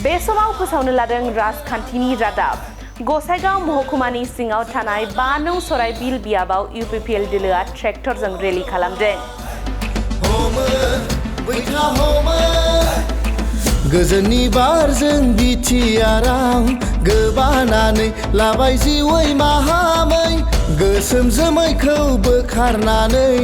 बे समाव फोसावनो लादों राजखान्थिनि रादाब गसाइगाव महकुमानि सिङाव थानाय 5 नं सराइबिल बियाबाव इउपिपिएल दोलोआ ट्रेक्टरजों रेली खालामदों। गोजोननि बारजों बिटिआराव गोबानानै लाबाय जिउै माहामै गोसोम जोमैखौ बोखारनानै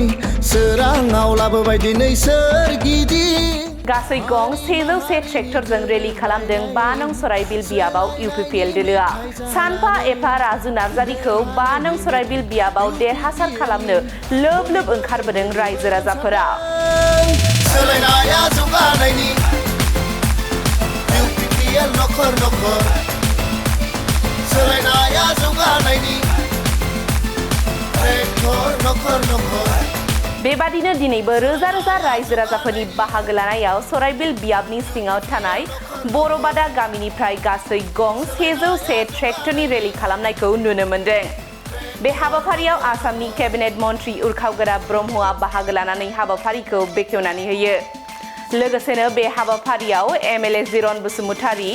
सोराङाव लाबोबाय दिनै सोरगिदिं गासै गं 101 ट्रेक्टरजों रेली खालामदों 5 नं सराइबिल बियाबाव इउपिपिएल दोलोआ सानफा एफा राजु नार्जारिखौ 5 नं सराइबिल बियाबाव देरहासार खालामनो लोब लोब ओंखारबोदों रायजो राजाफोरा। सोलायनाया जौगानायनि इउपिपिएल नखर नखर सोलायनाया जौगानायनि ट्रेक्टर नखर नखर बेबादिनो दिनैबो रोजा रोजा रायजो राजाफोरनि बाहागो लानायाव सराइबिल बियाबनि सिङाव थानाय बरबादा गामिनिफ्राय गासै गं 101 ट्रेक्टरनि रेली खालामनायखौ नुनो मोन्दों। बे हाबाफारियाव आसामनि केबिनेट मन्त्रि उर्खावगोरा ब्रह्मआ बाहागो लानानै हाबाफारिखौ बेखेवनानै होयो। लोगोसेनो बे हाबाफारियाव एमएलए जिरन बसुमतारी,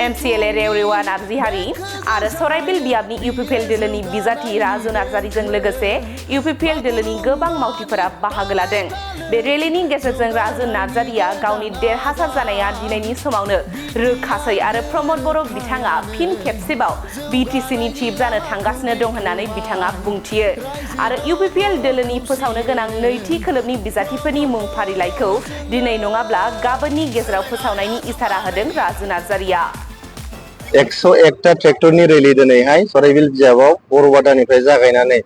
एमसिएलए रेवरेवा नार्जिहारि आरो सराइबिल बियाबनि इउपिपिएल दोलोनि बिजाथि राजु नार्जारिजों लोगोसे इउपिपिएल दोलोनि गोबां मावथिफोरा बाहागो लादों। बे रेलीनि गेजेरजों राजु नार्जारिया गावनि देरहासार जानाया दिनैनि समावनो रोखासै आरो प्रमद बर' बिथाङा फिन खेबसेबाव बिटिसिनि चिफ जानो थांगासिनो दं होननानै बिथाङा बुंथियो आरो इउपिपिएल दोलोनि फोसावनो गोनां नैथि खोलोबनि बिजाथिफोरनि मुं फारिलाइखौ दिनै नङाब्ला गाबोननि गेजेराव फोसावनायनि इसारा होदों राजु नार्जारिया। 101टा ट्रेक्टरनि रेली दिनैहाय सराइबिल बिजाबाव बरबादानिफ्राय जागायनानै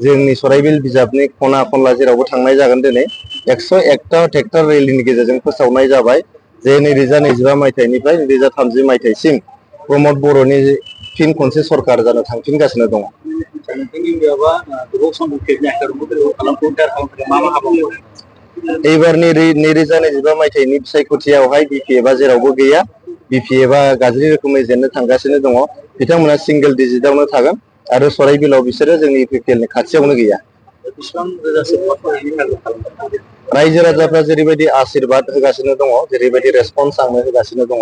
जोंनि सराइबिल बिजाबनि खना खनला जेरावबो थांनाय जागोन। दिनै 101टा ट्रेक्टर रेलीनि गेजेरजों फोसावनाय जाबाय जे 2025 मायथाइनिफ्राय 2030 मायथाइसिम प्रमद बर'नि फिन खनसे सरकार जानो थांफिनगासिनो दङ। एबारनि 2025 मायथाइनि बिसायख'थियावहाय बिपिएफआ जेरावबो गैया। बिपिएफआ गाज्रि रोखोमै जेननो थांगासिनो दङ। बिथांमोना सिंगल डिजिटआवनो थागोन आरो सराइबिलाव बिसोरो जोंनि इउपिपिएलनि खाथियावनो गैया। रायजो राजाफ्रा जेरैबायदि आशीर्बाद होगासिनो दङ, जेरैबायदि रेसपन्स आंनो होगासिनो दङ,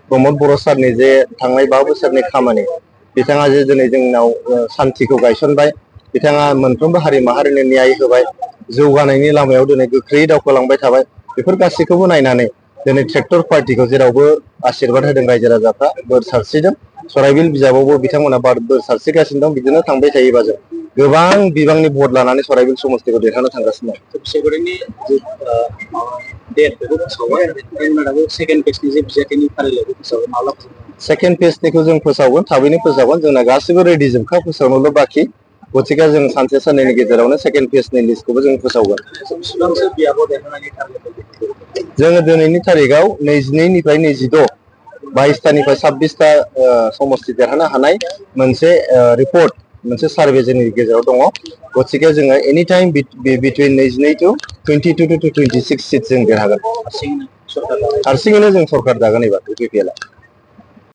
प्रमद बर' सारनि जे थांनाय 5 बोसोरनि खामानि बिथाङा जे दिनै जोंनाव सान्थिखौ गायसनबाय, बिथाङा मोनफ्रोमबो हारि माहारिनो न्याय होबाय, जौगानायनि लामायाव दिनै गोख्रैयै दावखोलांबाय थाबाय। बेफोर गासैखौबो नायनानै दिनै ट्रेक्टर पार्टिखौ जेरावबो आशीर्बाद होदों रायजो राजाफ्रा, बोर सारस्रिदों। सराइबिल बिजाबावबो बिथांमोना बोर सारस्रिगासिनो दं। बिदिनो थांबाय थायोबा जों गोबां बिबांनि भट लानानै सराइबिल समस्तिखौ देरहानो थांगासिनो दं। सेकेन्ड फेजनिखौ जों फोसावगोन, थाबैनो फोसावगोन। जोंना गासिबो रेडि जोबखा, फोसावनोल' बाखि। गतिके जों सानसे साननैनि गेजेरावनो सेकेन्ड फेजनि लिस्टखौबो जों फोसावगोन। जोङो दिनैनि तारिखआव 22निफ्राय 26, 22टानिफ्राय 26टा समस्ति देरहानो हानाय मोनसे रिपर्ट, मोनसे सार्भे जोंनि गेजेराव दङ। गतिके जोङो any time between 22 to 22 to 26 seat जों देरहागोन। हारसिङैनो जों सरकार दागोन एबार इउपिपिएलआ।